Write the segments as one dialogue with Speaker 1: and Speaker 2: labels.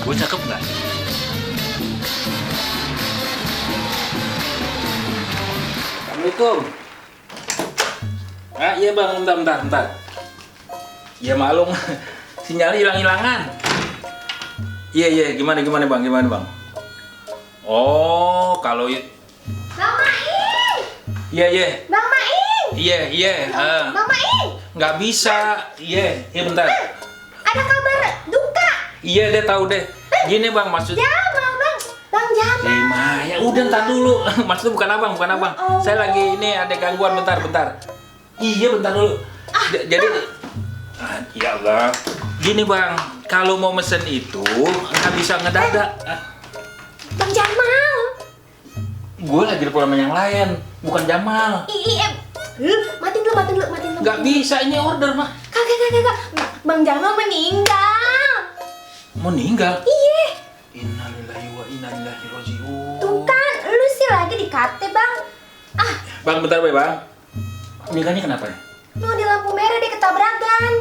Speaker 1: Gue cakep nggak? Assalamualaikum. Ah iya bang, bentar. Ya maklum, sinyalnya hilang-hilangan. Iya, gimana bang? Oh, kalau
Speaker 2: Bang Maing!
Speaker 1: iya.
Speaker 2: Bang Maing!
Speaker 1: Iya.
Speaker 2: Bang Maing!
Speaker 1: Nggak bisa. Iya bentar.
Speaker 2: Ada kabar duka!
Speaker 1: Iya deh, tahu deh. Gini bang, maksud.
Speaker 2: Jamal, Bang! Bang Jamal!
Speaker 1: Ya udah ntar dulu. Maksudnya bukan abang.
Speaker 2: Oh.
Speaker 1: Saya lagi ini ada gangguan bentar. Iya bentar dulu. Jadi, ya Allah. Gini bang, kalau mau mesen itu nggak bisa ngedadak.
Speaker 2: Bang Jamal!
Speaker 1: Gue lagi di program yang lain, bukan Jamal.
Speaker 2: Matiin dulu.
Speaker 1: Nggak bisa ini order mah.
Speaker 2: Kagak. Bang Jamal meninggal!
Speaker 1: Meninggal?
Speaker 2: Iya!
Speaker 1: Innalillahi wa inna ilaihi raji'un.
Speaker 2: Tuh kan, lu sih lagi di kate, Bang.
Speaker 1: Bang, bentar bang. Meninggalnya kenapa ya?
Speaker 2: Mau di lampu merah dia ketabrakan.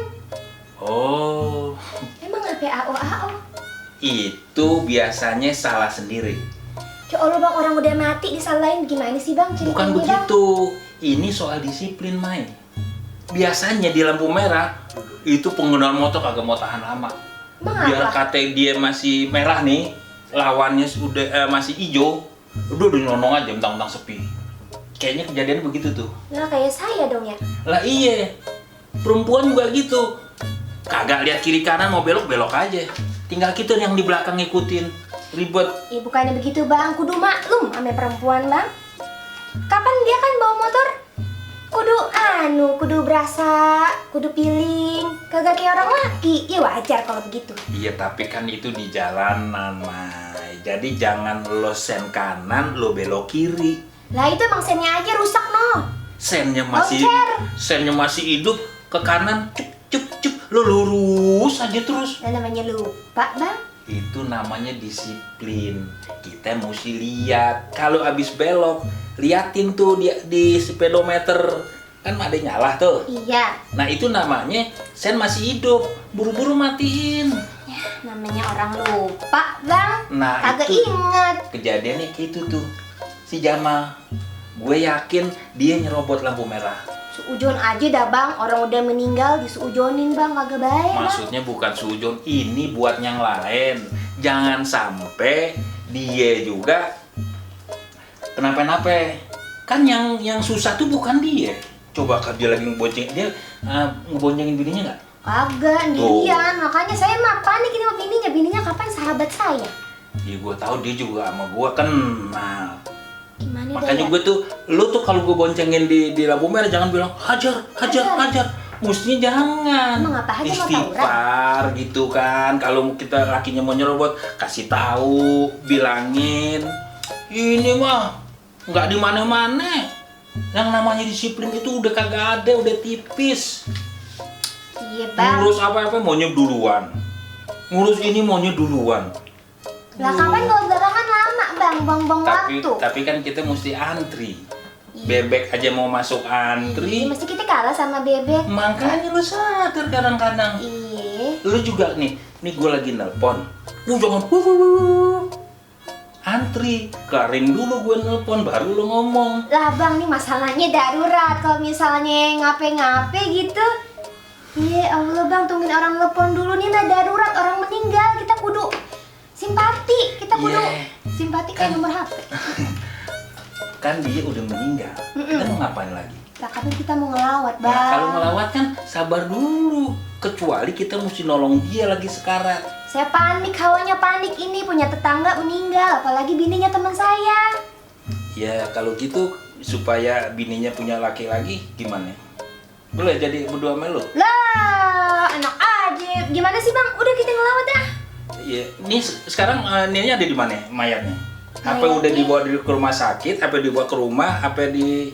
Speaker 1: Oh,
Speaker 2: Emang apa AO?
Speaker 1: itu biasanya salah sendiri.
Speaker 2: Ya Allah Bang, orang udah mati disalahin gimana sih Bang? Ceritanya,
Speaker 1: Bukan
Speaker 2: Bang?
Speaker 1: begitu. Ini soal disiplin, Mai. Biasanya di lampu merah itu pengendara motor kagak mau tahan lama.
Speaker 2: Emang
Speaker 1: Biar
Speaker 2: apa?
Speaker 1: kata dia masih merah nih, lawannya sudah masih hijau, udah nyonong aja mentang-mentang sepi. Kayaknya kejadiannya begitu tuh.
Speaker 2: Nah kayak saya dong ya.
Speaker 1: Lah iya, perempuan juga gitu. Kagak lihat kiri kanan mau belok aja. Tinggal kita yang di belakang ngikutin. Ribet.
Speaker 2: Ih bukannya begitu Bang, kudu maklum sama perempuan Bang. Kapan dia kan bawa motor? Kudu berasa, kudu piling. Kagak kayak orang laki, ya wajar kalau begitu.
Speaker 1: Iya tapi kan itu di jalanan, Mai. Jadi jangan lo sen kanan, lo belok kiri.
Speaker 2: Lah itu emang sennya aja rusak no.
Speaker 1: Sennya masih hidup ke kanan, cup, lo lurus aja terus.
Speaker 2: Nah namanya lupa Bang.
Speaker 1: Itu namanya disiplin. Kita mesti lihat. Kalau abis belok, liatin tuh di speedometer. Kan ada yang nyala tuh.
Speaker 2: Iya.
Speaker 1: Nah itu namanya sen masih hidup. Buru-buru matiin.
Speaker 2: Ya namanya orang lupa Bang.
Speaker 1: Nah
Speaker 2: Kagak
Speaker 1: itu
Speaker 2: inget.
Speaker 1: kejadiannya kayak itu tuh. Si Jamal, gue yakin dia nyerobot lampu merah.
Speaker 2: Suujon aja dah Bang, orang udah meninggal disuujonin Bang, kagak baik Bang.
Speaker 1: Maksudnya bukan sujon, ini buat yang lain. Jangan sampai dia juga kenapa-napa. Kan yang susah tuh bukan dia. Coba dia lagi ngebonceng, dia ngeboncengin bininya nggak?
Speaker 2: Kagak, sendirian. Makanya saya mah panik ini sama bininya. Bininya kapan sahabat saya?
Speaker 1: Ya gue tahu dia juga sama gue kenal.
Speaker 2: Gimana
Speaker 1: Makanya
Speaker 2: dah ya?
Speaker 1: gue tuh, lu tuh kalau gue boncengin di lampu merah jangan bilang hajar. Mestinya jangan.
Speaker 2: Emang apa aja mau
Speaker 1: Istighfar gitu kan. Kalau kita lakinya mau nyerobot, kasih tahu, bilangin. Ini mah nggak di mana-mana. Yang namanya disiplin itu udah kagak ada, udah tipis.
Speaker 2: Iya Bang.
Speaker 1: Ngurus apa-apa maunya duluan. Ngurus ini maunya duluan.
Speaker 2: Lah kapan kalau belakangan lama Bang, buang-buang waktu.
Speaker 1: Tapi kan kita mesti antri. Bebek aja mau masuk
Speaker 2: Iya,
Speaker 1: antri.
Speaker 2: mesti kita kalah sama bebek.
Speaker 1: Makanya lu sadar kadang-kadang.
Speaker 2: Iya.
Speaker 1: Lu juga nih gue lagi nelpon. Lu jangan antri, kelarin dulu gue nelpon baru lu ngomong.
Speaker 2: Lah Bang, nih masalahnya darurat. Kalau misalnya ngape-ngape gitu. Iya Allah Bang, tungguin orang nelpon dulu. Nih nah darurat, orang meninggal. Kita kudu simpati. Kita kudu simpati kayak nomor HP.
Speaker 1: Kan dia udah meninggal. Kita mau ngapain lagi?
Speaker 2: Lah kan kita mau ngelawat Bang.
Speaker 1: Nah, kalau ngelawat kan sabar dulu. Kecuali kita mesti nolong dia lagi sekarat.
Speaker 2: Saya panik, hawanya panik ini. Punya tetangga meninggal, apalagi bininya teman saya.
Speaker 1: Ya kalau gitu supaya bininya punya laki lagi gimana? Boleh jadi berdua sama lu?
Speaker 2: Lah, enak aja. Gimana sih Bang? Udah kita ngelawat dah.
Speaker 1: Iya, ini sekarang niatnya ada di mana mayatnya? Apa
Speaker 2: Mayatnya?
Speaker 1: udah dibawa ke rumah sakit? Apa dibawa ke rumah? Apa di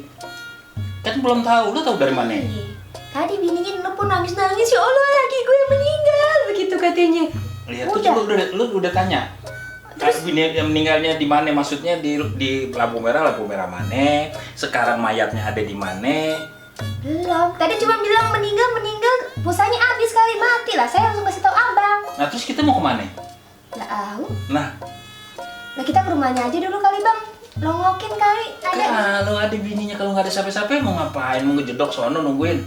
Speaker 1: kan belum tahu. Lu tahu dari mana?
Speaker 2: Iya. Tadi bininya nelfon nangis-nangis, ya Allah laki gue meninggal, begitu katanya.
Speaker 1: Lihat tuh coba lu udah tanya. Terus bini yang meninggalnya di mana? Maksudnya di lampu merah mana? Sekarang mayatnya ada di mana?
Speaker 2: Belum. Tadi cuma bilang meninggal, pulsanya habis kali, mati lah. Saya langsung kasih tahu Abang.
Speaker 1: Nah terus kita mau kemana?
Speaker 2: Nggak tahu.
Speaker 1: Nah,
Speaker 2: Kita ke rumahnya aja dulu kali bang. Longokin kali. Ada.
Speaker 1: kalau ada bininya kalau nggak ada siapa-siapa mau ngapain? Mau ngejedok sono nungguin.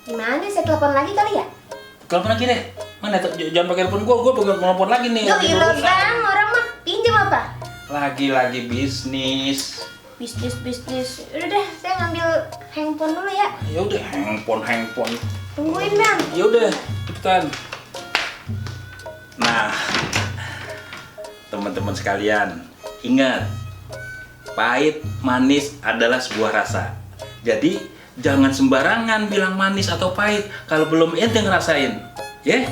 Speaker 2: Gimana? Saya telepon lagi kali ya?
Speaker 1: Telepon lagi deh. Mana? Jangan pakai telepon gue pegang telepon lagi nih.
Speaker 2: Loh,
Speaker 1: lagi
Speaker 2: iya
Speaker 1: berurusan.
Speaker 2: bang. Orang mah pinjam apa?
Speaker 1: Lagi bisnis.
Speaker 2: Bisnis. Udah deh, saya ngambil handphone dulu ya.
Speaker 1: Ya udah, handphone.
Speaker 2: Tungguin bang.
Speaker 1: Ya udah, cepetan. Nah, teman-teman sekalian, ingat, pahit manis adalah sebuah rasa. Jadi jangan sembarangan bilang manis atau pahit kalau belum ente ngerasain, ya?